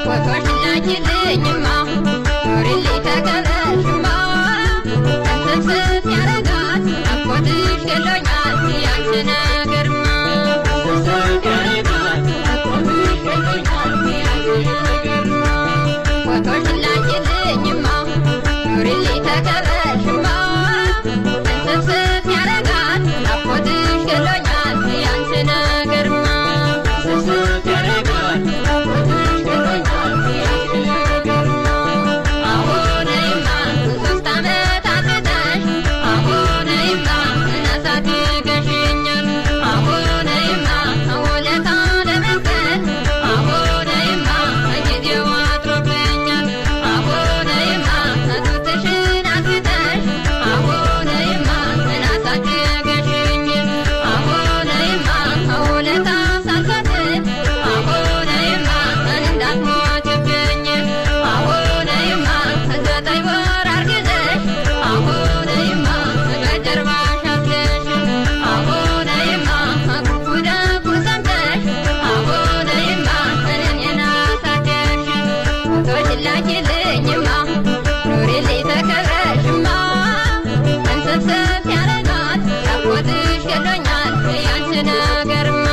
ፎቶሽን ላኪልኝማ ኑሪልኝ ተከብረሽማ እንስፍስፍ ያረጋት ናፍቆትሽ ገሎኛል ያንቺ ነገርማ ፎቶሽን ላኪልኝማ ኑሪልኝ ተከብረሽማ እንስፍስፍ ያረጋት ናፍቆትሽ ገሎኛል ያንቺ ነገርማ አሁንማ 3 ዓመት አጥብተሽ አሁንማ አሳድገሽኛል አሁንማ ውለታ ለመክፈል አሁንማ ጊዜው አጥሮብኛል አሁንማ ጡትሽን አጥብተሽ አሁንማ አሳድገሽኝ አሁንማ ውለታ ሳልከፍል አሁንማ እንዳትሞችብኝ አሁንማ 9 ወር አርግዘሽ አሁንማ በጀርባሽ አዝለሽ አሁንማ ክፉ ደጉን ሰምተሽ አሁንማ እኔን አሳደግሽ ፎቶሽን ላኪልኝማ ኑሪልኝ ተከብረሽማ እንስፍስፍ ያረጋት ናፍቆትሽ ገሎኛል ያንቺ ነገርማ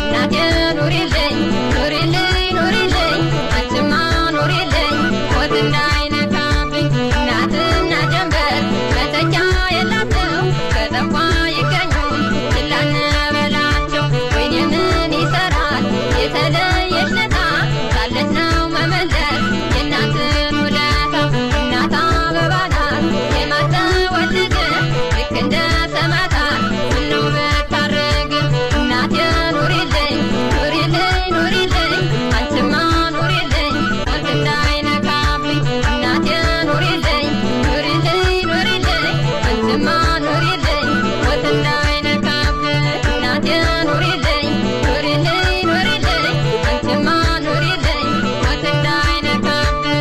እናቴ ኑሪልኝ ኑሪልኝ ኑሪልኝ አንቺማ ኑሪልኝ ሞት እንዳይነካብኝ እናትና ጀንበር መተኪያ የላቸው ከጠፋ ይገኙም ችላ እንበላቸው ወይኔ ምን ይሰራል የተለየሽ ለታ ሳለች ነው መመለስ የእናትን ውለታ እናት አበባ ናት የማትወልድ ልክ እንደ ሰማዕታት ምነው ብታርግ እናቴ ኑሪልኝ ኑሪልኝ ኑሪልኝ አንቺማ ኑሪልኝ ሞት እንዳይነካብኝ እናቴ ኑሪልኝ ኑሪልኝ ኑሪልኝ አንቺማ ኑሪልኝ ሞት እንዳይነካብኝ እናቴ ኑሪልኝ ኑሪልኝ ኑሪልኝ አንቺማ ኑሪልኝ ሞት እንዳይነካብኝ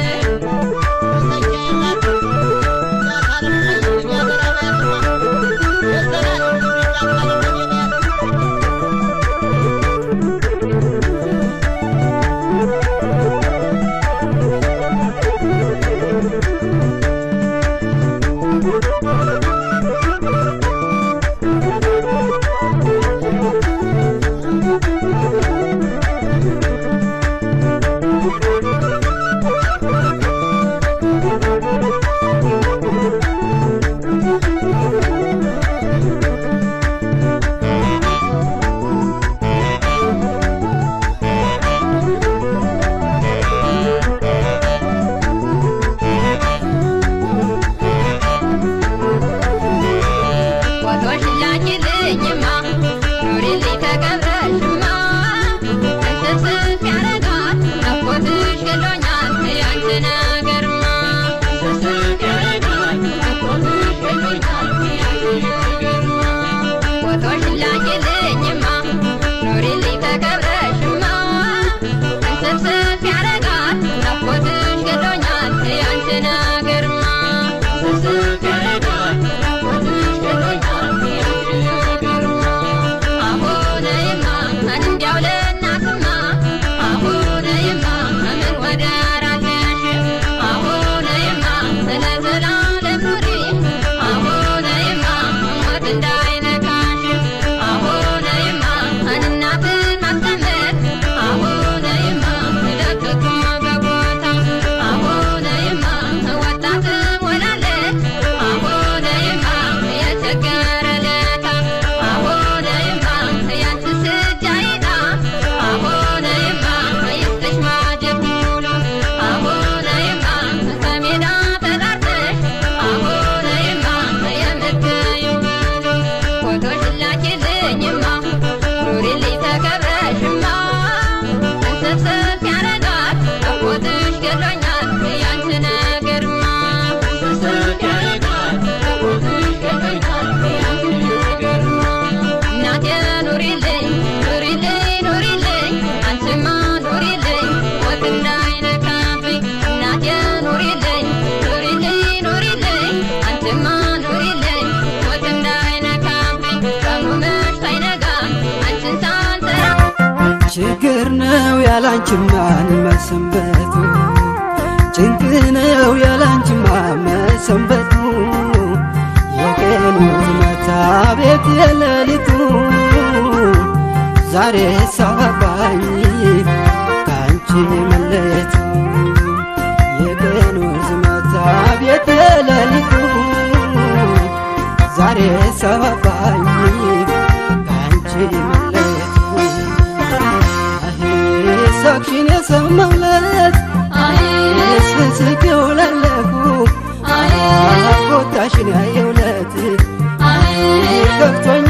ፎቶሽን ላኪልኝማ ኑሪልኝ ተከብረሽማ እንስፍስፍ ያረጋት ናፍቆትሽ ገሎኛል ያንቺ ነገርማ ፎቶሽን ላኪልኝማ ኑሪልኝ ተከብረሽማ እንስፍስፍ ያረጋት ናፍቆትሽ ገሎኛል ያንቺ ነገርማ አሁንማ እንዲያው ለእናትማ አሁንማ ምን ወደር አለሽ አሁንማ ለዘላለም ኑሪ አሁንማ ሞት እንዳይነካሽ አሁንማ እናትን ማስቀመጥ አሁንማ ለክቱ በቦታ አሁንማ ወጣት ሞላለች አሁንማ የቸገረ ለታ አሁንማ ያንቺስ እጅ አይጣ አሁንማ ይስጥሽ ማጀብ ሙሉ አሁንማ ከሜዳ ተጠርተሽ አሁንማ የምትይው ብሉ ፎቶሽን ላኪልኝማ ኑሪልኝ ተከብረሽማ እንስፍስፍ ያረጋት ናፍቆትሽ ገሎኛል ያንቺ ነገርማ እናቴ ኑሪልኝ ኑሪልኝ ኑሪልኝ አንቺማ ኑሪልኝ ሞት እንዳይነካብኝ እናቴ ኑሪልኝ ኑሪልኝ ኑሪልኝ አንቺማ ኑሪልኝ ሞት እንዳይነካብኝ ቀኑ መሽቶ አይነጋም ያላንቺማ መሰንበቱ፣ ጭንቅ ነው ያላንቺማ መሰንበቱ። የቀኑ ዝመታ ቤት የሌሊቱ፣ ዛሬ ሳባኝ ከአንቺ መለየቱ። የቀኑ ዝመታ ቤት የሌሊቱ፣ ዛሬ ሳባኝ ከአንቺ መለየቱ። ሳቅሽን የሰማሁለት ስስቅ ውላለሁ፣ ቦታሽን ያየሁለት ከፍቶኝ